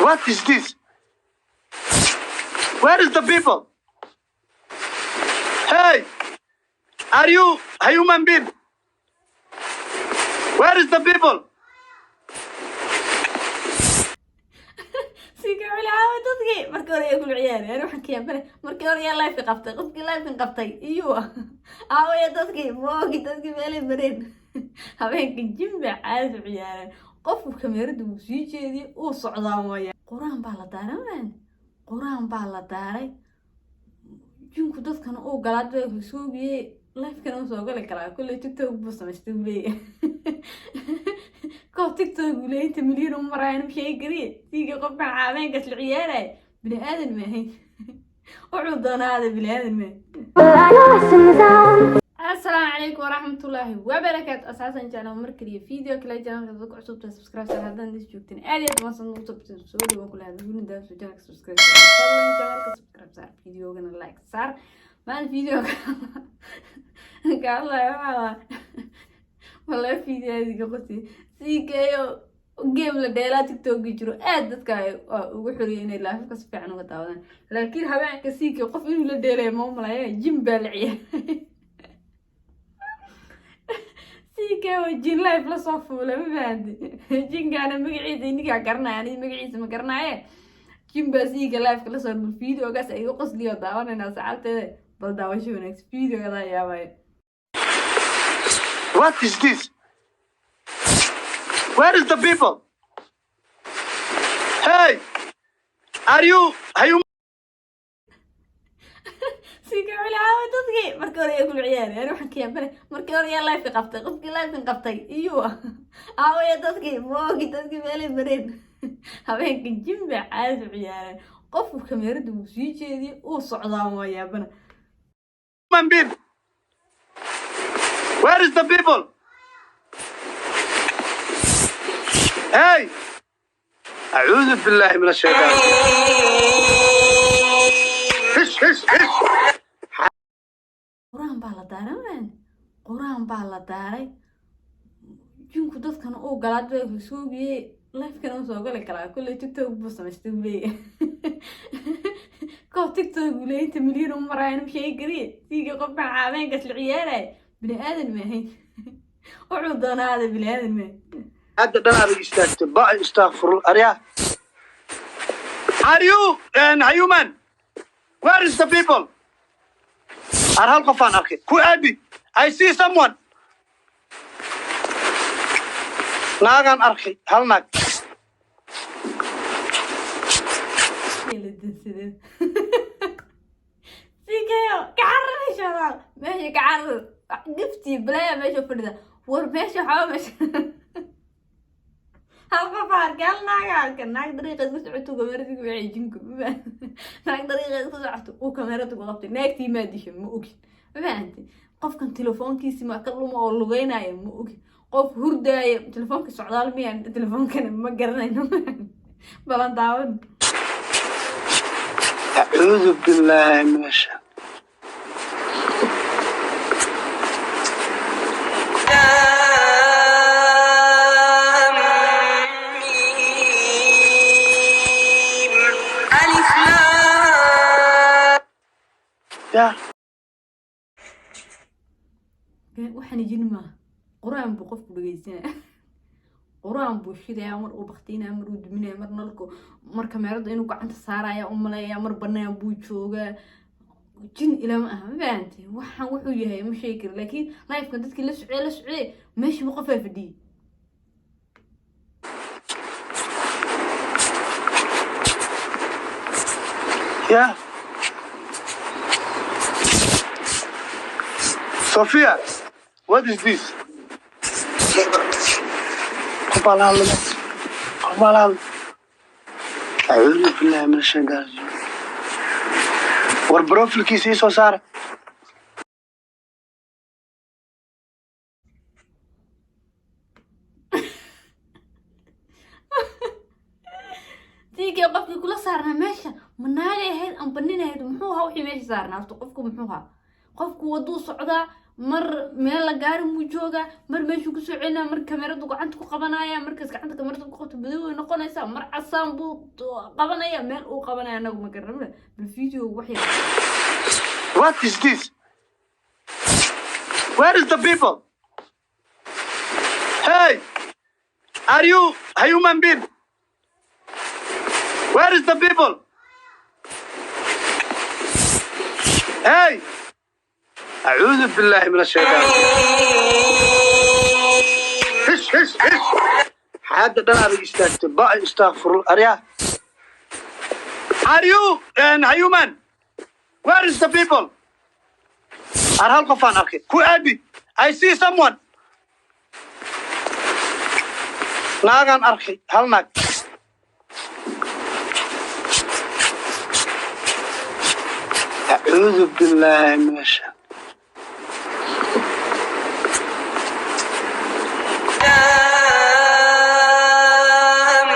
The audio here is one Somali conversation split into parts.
What is this? Where is the people? Hey, are you a human being? Where is the people? Sii ka cilaawa dadkii markii hore ayaa kula ciyaaraya. Ani waxaan ka yaabana markii hore ayaa live qabtay, qofkii live qabtay iyuu aawaya dadkii moogi, dadkii meelay mareen. Habeenka jin bay caadi u ciyaareen. Qofku kameerada wuu sii jeediyey, uu socdaa mooya. Qur-aan baa la daaray maan, qur-aan baa la daaray. Jinku dadkana uu galaa dadka soogiyey, livekana uu soo gali karaa. Kulley TikTok buu samaystay, uu leeyahay koob TikTok uu leeyahay. Inta milyan u maraayan ma sheegi kariye. Siiga qofkan habeenkaas la ciyaaraya bini aadan ma ahayn, wuxuu doonaada bini aadan ma. Asalaamu calaykum waraxmatullaahi wabarakaatu. Asxaabtan jeclaan, mar kaliya video kale. Channelka dadka cusubta subscribe saar. Haddaan is joogtin, aad iyo aad maasan ugu sabtan soo dhawaan kula hada gudin daa soo channelka subscribe saar. Fadlan channelka subscribe saar, videogana like saar. Maalin video ka hadlayo waxaa waa wallahi video aad iga qosi. Sii keeyo game la dheelaa TikTok jiro, aad dadka ay ugu xoriyay inay live-ka si fiican uga daawadaan, laakiin habeenka siikee qof inuu la dheelaya ma umaleeya. Jin baa la ciyaaray. Siikee waa jin live lasoo fuulay, ma fahanti? Jinkaana magaciisa inigaa garanaya, aniga magaciisa ma garanaye. Jin baa siika liveka lasoo bal videogaas ay iga qosliyo daawanayna saxaabteeda. Bal daawasho wanaagsan, videogadaa yaabaya. What is this? Where is the people? Hey, are you a human? Sii ka cilaawa dadkii markii hore ayaa kula ciyaaraya. Ani waxaan ka yaabana markii hore ayaa live qabtay, qofkii live qabtay iyuu aawaya dadkii moogi, dadkii meelay mareen. Habeenka jin bay caadi u ciyaareen. Qofku kameerada wuu sii jeediyey, uu socdaa waa yaabana. Human being? Where is the people? Hey! أعوذ بالله من الشيطان. هش هش هش. Qur-aan baa la daaray man, qur-aan baa la daaray. Jinku dadkana uu galaa dadka soogiyey, livekana uu soo gali karaa. Kulley TikTok buu samaystay, uu leeyahay koob TikTok uu leeyahay. Inta milyan u maraayan ma sheegi kariye. Siiga qofkan habeenkaas la ciyaaraya bini aadan ma ahayn, wuxuu doonaada bini aadan ma ahayn. Hadda dhan aad istaagto ba استغفر arya. Are you an human? Where is the people? Ar hal qof aan arkay ku aabi. I see someone. Naagaan arkay, hal naag. La dansadeen. Sikeyo kacarar meesha, walaal meesha kacarar. Giftii balaya meesha fadhida. War meesha waxaa meesha hal qof arkay, hal naag arkay. Naag dariiqa isku socoto, kamerada ku wacay jinku. Naag dariiqa isku socoto uu kamerada ku qabtay. Naagtii maa dishay ma ogin, ma fahanti? Qofkan telefoonkiisi ma ka luma oo lugeynaya ma ogin. Qof hurdaaya telefoonka socdaal miya? Telefoonkana ma garanayno. Balan daawan. أعوذ بالله من الشيطان. ميم ألف لام. Ya. Waxaan jin maaha, qur-aan buu qofku dhegeysanaya, qur-aan buu shidayaa. Mar uu baktiinaya, mar uu duminaya, mar nalku, mar kameerada inuu gacanta saaraya u maleeya, mar banaan buu joogaa. Jin ilama aha, ma fahantay? Waxaan wuxuu yahay ma sheegi kari, laakiin livekan dadkii la socday la socday meeshiiba qofaa fadhiyey. Ya Sophia, what is this? Qof baa la hadlay, qof baa la hadlay. أعوذ بالله من الشيطان الرجيم. War profilkiisa ii soo saara. Tiikii qofkii kula saarnaa meesha ma naagay ahayd amba nin ahayd? Muxuu ahaa wixii meesha saarnaa horta? Qofku muxuu ahaa? Qofku waduu socdaa. Mar meel la gaari muu joogaa, mar meeshuu kusoo celinaya, mar kameradu gacanta ku qabanaya. Markaas gacanta kamerada ku qabto, madow way noqonaysaa, mar casaan buu qabanaya. Meel uu qabanaya anagu ma garanaba. Bal video wax yar. What is this? Where is the people? Hey, are you a human being? Where is the people? Hey, أعوذ بالله من الشيطان. هش هش هش، حد dhan aad istaagtay ba. استغفر arya. Are you an human? Where is the people? Ar hal qof aan arkay ku aabi. I see someone. Naagaan arkay, hal naag. أعوذ بالله من الشيطان. لام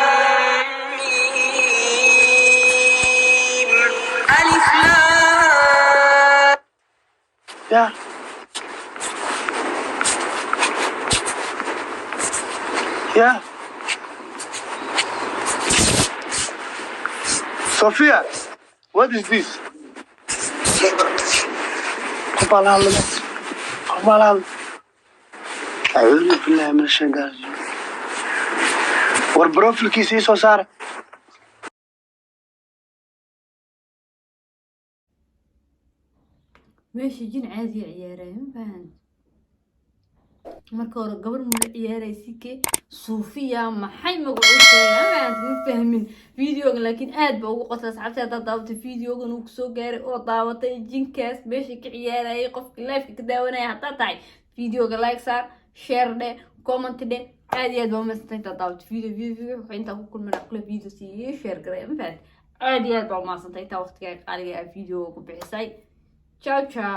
ميم ألف لام. Yeah. Sophia, what is this? Qof baa la hadlaya. Qof baa la hadlaya. أعوذ بالله من الشيطان الرجيم. War profilkiisa ii soo saara. Meesha jin caadiya ciyaaraya, ma fahanti? Marka hore gabar mula ciyaaray, sike Suufiya maxay magacu sheegay, ma fahanti? Ma fahmin videogan, laakiin aad ba ugu qosla. Asxaabta, haddaad daawatay videogan uu kusoo gaaray oo daawatay jinkaas meesha ka ciyaarayay, qofkii liveka ka daawanaya haddaad tahay, videoga like saar, share dhe, comment dhe. Aad iyo aad baa umahadsantay intaad daawatay video. Wuxuu intaa ku kulmana kule video sii share garay, ma fahanti? Aad iyo aad baa umahadsantay intaa waqtigaaga qaaliga ah videoga ku bixisay. Ciao ciao.